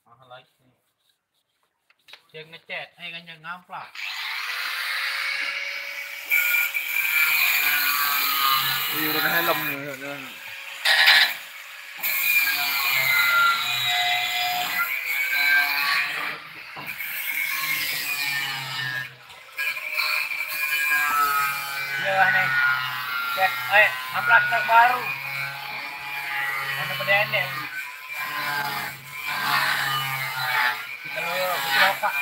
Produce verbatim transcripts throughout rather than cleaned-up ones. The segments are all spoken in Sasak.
Mahal lagi. Cek ngecet, eh kan yang ngamplak. Iya, udah helm. Iya lah nih. Cek, eh, amplas truk baru. Mana pada endek? Kita lo, kita lo, Pak.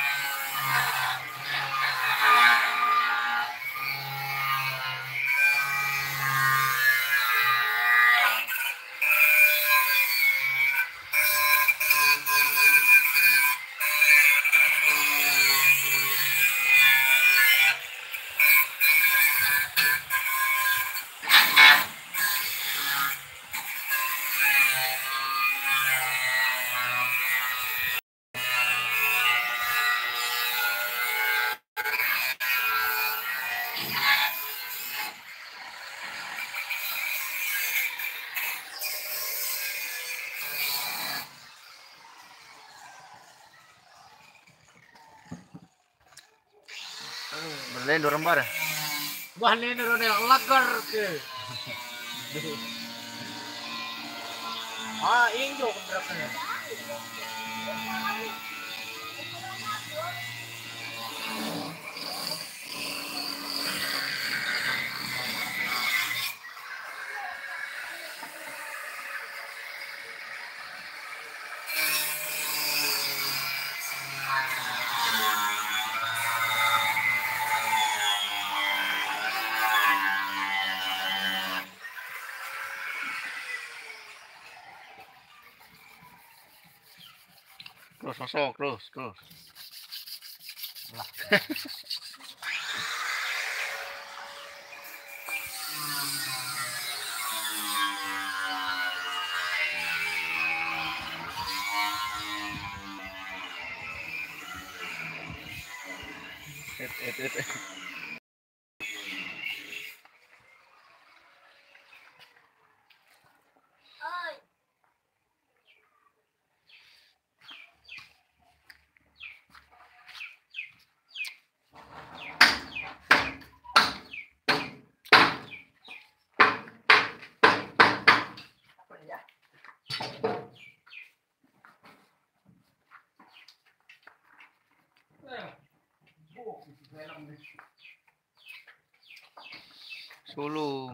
Berlendo rembar. Wah, ini udah lagar ke. Ah, injo kontrakannya. Terus masuk, terus, terus. Lah. Et, et, et, et. Solo.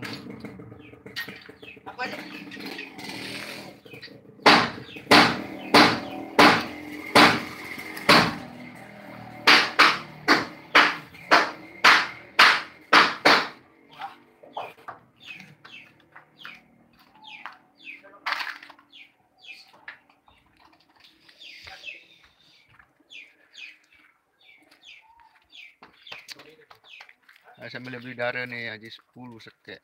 Saya sambil beli dare nih, aja sepuluh sekek.